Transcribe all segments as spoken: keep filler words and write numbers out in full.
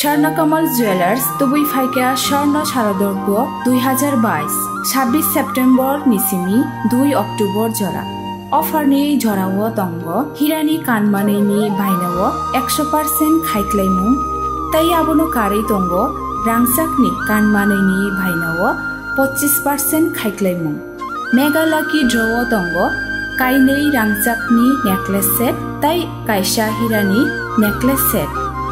Swarnakamal Jewelers tubui phaikha Swarno Sharadorgo dui hazar bais, sabbish September ni simi dui October jora. Offer ni jorao tongo hirani kanmanwi ni bainao ekso percent khaiklaimung, tei abono karwi tongo rangchakni kanmanwi ni bainao pochis percent khaiklaimung. Mega Lucky Draw o tongo kainwi rangchakni necklace set tei kaisa hirani necklace set.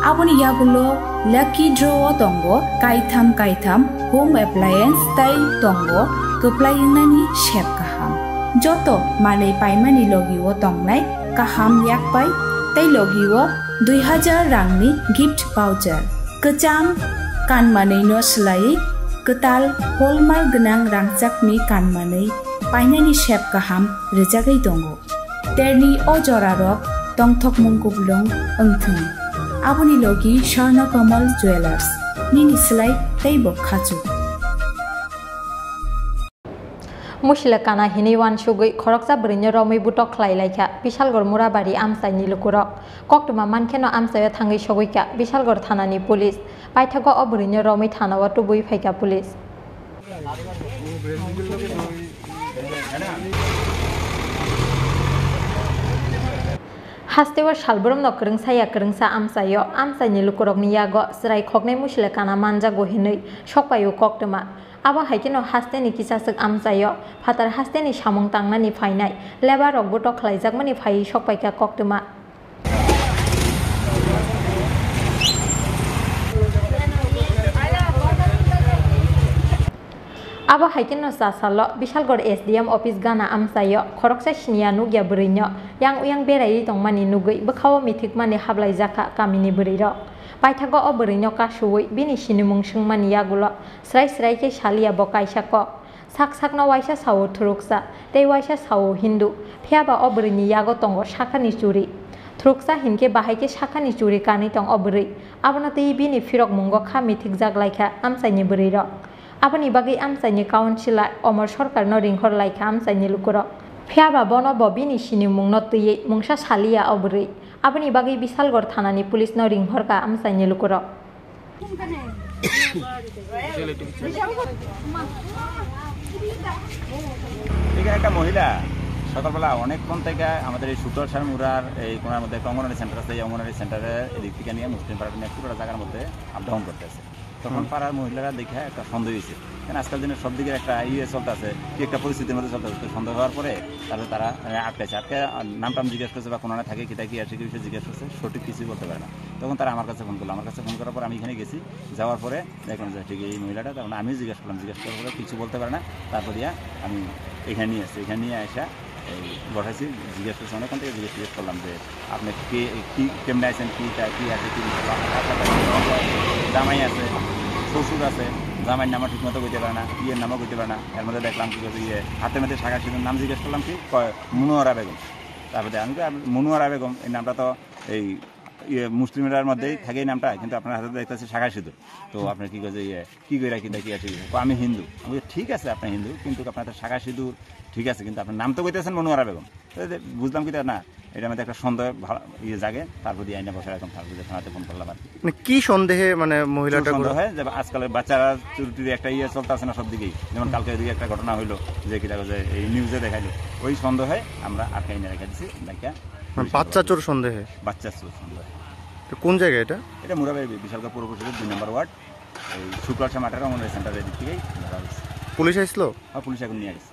Aboni yagulo Lucky Draw o tongo kaitham kaitham home appliance tei tongo kwplai wngnani sep kaham. Joto manwi paimani logi o tongnai kaham yakpai tei logi o dui hazar rangni gift voucher. Kwcham kanmanwi no swlaiwi kwtal hallmark gwnang rangchakni kanmanwi painani sep kaham rwjagwi tongo. Terni o jorarok tongthokmung kuplung wngthung. Aboni logi Swarno Kamal Jewelers, nini swlai teibo khachuk. Musila kana hinwi uansugwi khoroksa bwrwino romwi butok khlai laikha Bishalgor Murabari amchaini lukurok. Koktwma mankheno amchaio thangwi sogwikha Bishalgor thanani police. Paithago o bwrwino romwi thanao tubui phaikha police. Hasteo salbrumno kwrwngsa ya kwrwngsa amchaio, amchaini lukurokni yago chwrai khoknai musila kana manjago hinwi sokpaio koktwma. Abo hai kheno hasteni kisaswk amchaio phatar hasteni samung tangnani phainai lebarrok butok khlaijakmani phaiwi sokpaikha koktwma. Abo hai kheno chasalo Bishalgor S D M office gana amchaio khoroksa siniya nukya bwrwino yang uyang beraiwi tongmani nugwi bwkhao mithikmani hablaijak kha kamini bwrwirok. Paithago o bwrwino kasuwi bini sinimung swngmani yagulo srai srai khe saliya bo kaisa kok. Sak sakno waisa sao thuruksa, tei waisa sao Hindu, phiyaba o bwrwini yago tongo sakhani churi. Thuruksa hinkhe bahai khe sakhani churi kanwi tong o bwrwi. Abono twi bini phirokmungo kha mithikjak laikha amchaini bwrwirok. Aboni bagwi amchaini councillor Omor Sarkarno ringhor laikha amchaini lukurok. Phiyaba bono bo bini sinimungno twiwi mungsa saliya o bwrwi. Aboni bagwi Bishalgor thanani police no ringhorkha amchaini lukurok. এখানে একটা মহিলা সকালবেলা অনেকক্ষণ থেকে আমাদের এই শুক্লালসার মুড়ার এই কোনার মধ্যে একটা অঙ্গনারী সেন্টার আছে, এই অঙ্গনারী সেন্টারে এদিক থেকে নিয়ে মুসলিম পাড়াটা নিয়ে পুরোটা জায়গার মধ্যে আপ ডাউন করতেছে। তখন হুম। পাড়ার মহিলারা দেখে একটা সন্দেহ হয়েছে, কারণ আজকাল দিনে সব দিকে একটা ইয়ে চলতেছে, কি একটা পরিস্থিতির মধ্যে চলতেছে। তো সন্দেহ হওয়ার পরে তারপরে তারা, মানে, আটকাইছে। আটকে নাম টাম জিজ্ঞেস করছে বা কোনানে থাকে, কিতা কি আছে, কি বিষয়ে জিজ্ঞেস করছে, সঠিক কিছুই বলতে পারে না। তখন তারা আমার কাছে ফোন করলো। আমার কাছে ফোন করার পর আমি এখানে গেছি। যাওয়ার পরে দেখলাম যে ঠিক এই মহিলাটা, তখন আমিও জিজ্ঞেস করলাম। জিজ্ঞেস করার পরে কিছু বলতে পারে না। তারপর দিয়া আমি এখানে নিয়ে আসছি। এখানে নিয়ে আসা এই বসাইছি, জিজ্ঞেস করছি, অনেকক্ষণ থেকে জিজ্ঞেস, জিজ্ঞেস করলাম যে, "আপনি কে, কি, কেমনে আছেন, কি তা, কি আছে, কি বিষয়?" জামাই আছে, শ্বশুর আছে, জামাইর নামও ঠিক মতো কইতে পারে না, ইয়ের নামও কইতে পারে না। এর মধ্যে দেখলাম কি বলে, ইয়ে, হাতের মধ্যে শাখা সিঁদুর, নাম জিজ্ঞেস করলাম কি, কয়, "মনোয়ারা বেগম।" তারপরে আমি কই, "আপনি মনোয়ারা বেগম, এই নামটা তো এই, ইয়ে, মুসলিমরার মধ্যেই থাকে এই নামটা, কিন্তু আপনার হাতে দেখতেছি শাখা সিঁদুর। তো আপনার কি কাজে, ইয়ে, কি করে, কি দেখি আছে?" "ও, আমি হিন্দু।" আমি বলি, "ঠিক আছে, আপনি হিন্দু, কিন্তু আপনার তো শাখা সিঁদুর ঠিক আছে, কিন্তু আপনার নাম তো কইতেছেন মনোয়ারা বেগম।" তো যে বুঝলাম কি, তা না, এটার মধ্যে একটা সন্দেহ ভা-, ইয়ে জাগে, তারপর দিয়ে আইনা বসে রাখলাম, তারপর দিয়ে থানাতে ফোন করলাম আর কি। মানে, কি সন্দেহে, মানে, মহিলাটা কিছু সন্দেহ করে? হয় যে আজকাল বাচ্চারা চুরি টুরি একটা ইয়ে চলতে আছে না সব দিকেই, যেমন কালকে ওইদিকে একটা ঘটনা হইলো, যে কিনা যে এই নিউজে দেখাইলো, ওই সন্দেহে আমরা আটকে এনে রেখে দিছি, ডাকিয়া মানে, পুলিশে বাচ্চা ধরে চোর সন্দেহে? বাচ্চা চোর সন্দেহে। তো কোন জায়গা এটা? এটা মুরাবাড়ি বিশালগড় পৌর পরিষদের দুই নম্বর ওয়ার্ড, এই শুক্লালসা মাঠের অঙ্গনওয়াড়ি সেন্টারের দিক থেকেই ধরা হয়েছে। পুলিশ আসলো? হ্যাঁ, পুলিশ এখন নিয়ে গেছে।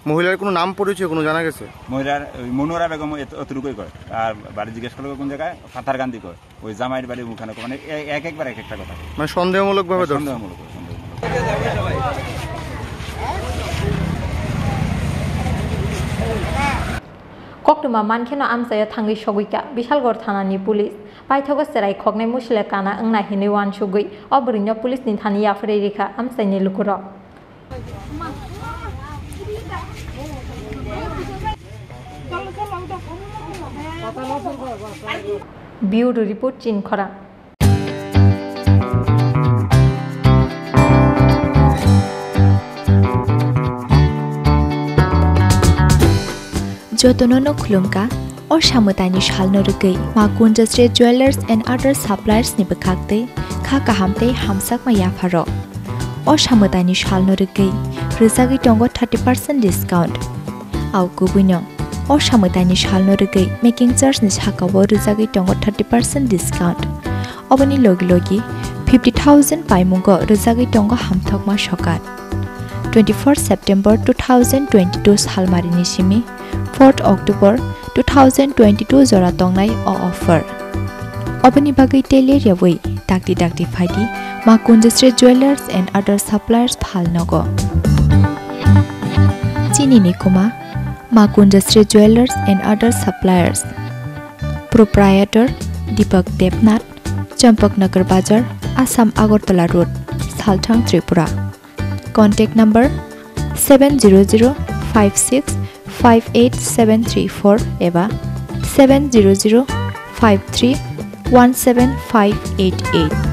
মহিলার কোনো নাম পরিচয় কোনো জানা গেছে? মহিলার ওই মনোয়ারা বেগম এত-, অতটুকুই কয়। আর বাড়ি জিজ্ঞেস করলে কোন জায়গায়? পাথারকান্দি কয়। ওই জামাইর বাড়ি ওখানে কয়। মানে এ-, এক একবার এক একটা কথা। মানে সন্দেহমূলক ভাবে ধরছে? সন্দেহমূলক, সন্দেহমূলক। Koktwma mankheno amchaio thangwi sogwikha Bishalgor thanani police. Paithago chwrai khoknai musile kana wngna hinwi uansugwi o bwrwino police ni thani yapharwi rikha amchaini lukurok. Bureau report, Chinkhorang. Jotono no khulumkha, o samwtaini salno rwgwi Ma Kunjasri Jewellers and Other Suppliers ni bwkhak twi Kha kaham tei hamsakma yapharok. O samwtaini salno rwgwi rwjagwi tongo thirty percent discount. Au kubuino, o samwtaini salno rwgwi making charge ni sakao rwjagwi tongo thirty percent discount. Oboni logi logi fifty thousand paimungo rwjagwi tongo hamthokma sokat. Twenty-four September two thousand twenty-two salmarini simi fourth October two thousand twenty-two jora tongnai o offer. Oboni bagwi tei ler yawi dakti dakti phaidi Ma Kunjasri Jewellers and Other Suppliers phalnogo. Chini ni kuma Ma Kunjasri Jewellers and Other Suppliers. Proprietor Deepak Debnath, Champaknagar Bazar, Assam Agartala Road, Salthang, Tripura. Contact number seven zero zero five six five eight seven three four eba seven zero zero five three one seven five eight eight.